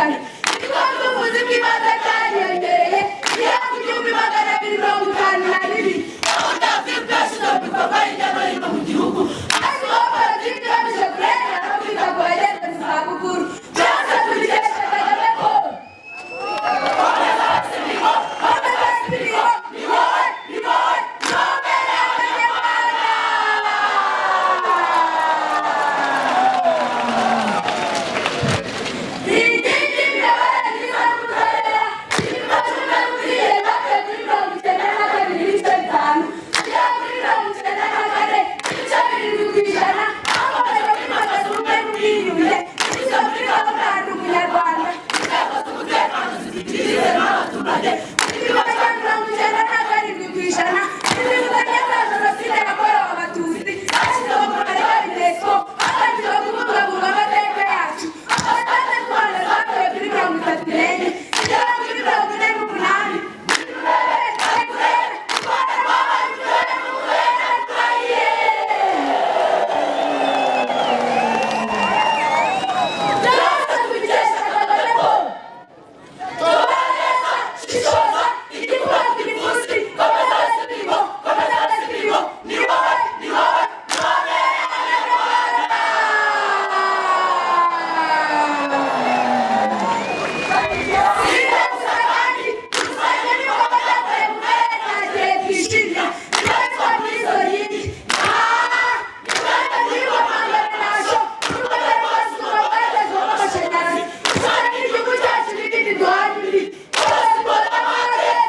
kane. Ibigo by'ubuvuzi bw'ibanze byariyongereye bigera ku 1252. Gahunda ya VUP yashyizwe mu bikorwa hirya no hino mu gihugu. Hashyizweho politiki igamije kurengera no kwita ku bageze mu zabukuru. Byose tubikesha Kagame Paul. Komeza wese imirimo. Komeza wese imirimo, Ni wowe, ni wowe, ni wowe ubereye Abanyarwanda. Inkingi y'imiyoborere myiza n'ubutabera, igipimo cy'ubumwe n'ubwiyunge cyavuye kuri 92.5 kigera kuri 94.7%, aho hakomeje kwimakaza ubumwe n'ubwiyunge binyuze muri gahunda ya Ndi Umunyarwanda. Inzego z'umutekano zifite icyizere n'abaturage. Igipimo cya 97%, inzibutso za Jenoside yakorewe Abatutsi hashyizwe mu mubare wa UNESCO, hagamijwe kubungabunga amateka yacu. Ambasade z'u Rwanda zavuye kuri 34 zigera kuri 48. U Rwanda rwabaye uturere n'uturere turahiye. Byose tubikesha Kagame Paul. Tora neza, shishoza, igikuba ku gipfunsi. Komeza wese imirimo, komeza wese imirimo, ni wowe, ni wowe, ni wowe ubereye Abanyarwanda. Si ibyo gusa kandi, dusange n'ibikorwa byakorewe mu karere ka Kirehe twishimira, bibarizwa muri izo nkingi. Urwanda rw'iyo hambere ntacyo, u Rwanda rwasuzuma rwagezweho amashanyarazi, usanga n'igihugu cyacu n'ibindi duhana imbibi. Bose mbona market.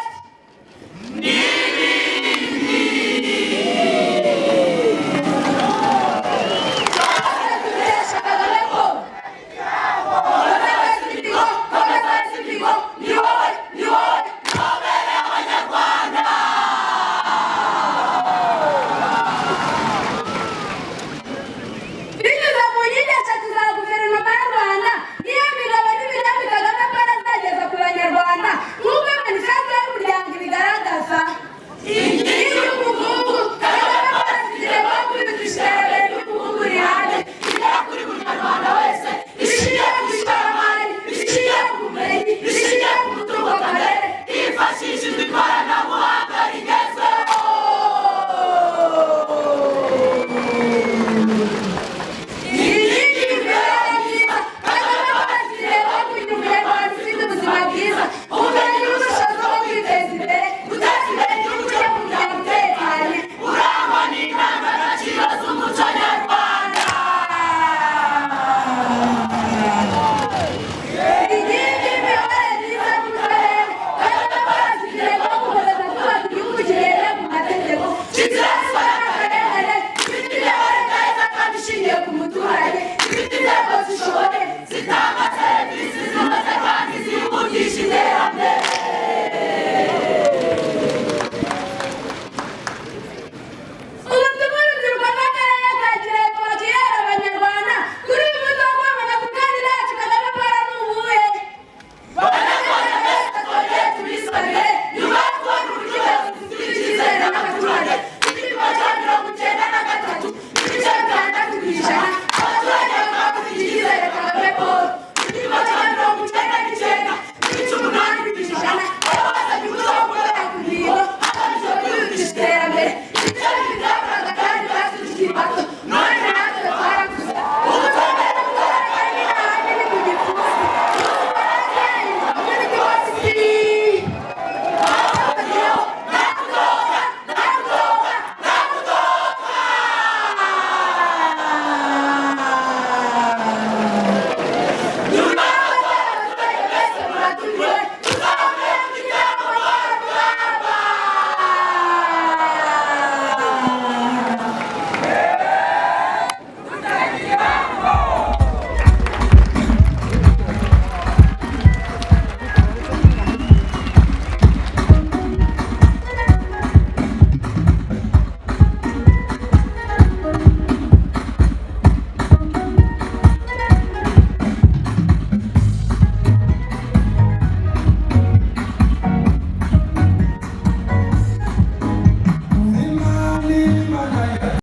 Byose tubikesha Kagame Paul. Komeza wese imirimo, komeza wese imirimo, Ni wowe, ni wowe, ni wowe ubereye Abanyarwanda. Binyuze mu nkingi eshatu za Guverinoma y'u Rwanda, niyo migabo n'imigambi Kagame Paul azageza ku Banyarwanda nk'uko manifesto y'umuryango ibigaragaza. Inkingi y'ubukungu, Kagame Paul afite intego yo kwihutisha iterambere ry'ubukungu rirambye Igera kuri buri Munyarwanda wese, rishingiye ku ishoramari, rishingiye ku bumenyi, rishingiye ku mutungo kamere. Hifashishijwe ikoranabuhanga rigezweho. Inkingi y'imibereho myiza, Kagame Paul afite intego yo kugira Umunyarwanda ufite ubuzima bwiza, ubumenyi n'ubushobozi bwo kwiteza imbere, guteza imbere igihugu cye mu muryango utekanye. Urangwa n'indangagaciro z'umuco nyarwanda. Inkingi y'imiyoborere myiza n'ubutabera, Kagame Paul afite intego yo gukomeza kubaka igihugu kigendera ku mategeko, kizira ruswa n'akarengane, gifite imiyoborere myiza kandi ishingiye ku muturage, gifite inzego zishoboye, zitanga serivisi zinoze kandi zihutisha iterambere. Ubutumwa urubyiruko rw'akarere ka Kirehe twakihera Abanyarwanda kuri uyu munsi wo kwamamaza umukandida wacu Kagame Paul ni ubuhe? Banyarwanda mwese, twongere tubisabire nyuma yo kubona uburyo ubuyobozi bufite icyizere n'abaturage. Ku gipimo cya 93.6%, abaturage bakaba bafite icyizere Kagame Paul. Ku gipimo cya 99.8%, baba basabye umuco wo gukorera ku mihigo hagamijwe kwihutisha iterambere. Ibyo bintu byakoraga kandi natwe tukiri bato, none natwe twarakuze. Ubu twemerewe gutora kandi n'ahandi ni ku gipfunsi. Community voice. Nagutoka, nagutoka, nagutoka. Nyuma y'amatora, abaturage mwese muratumiwe.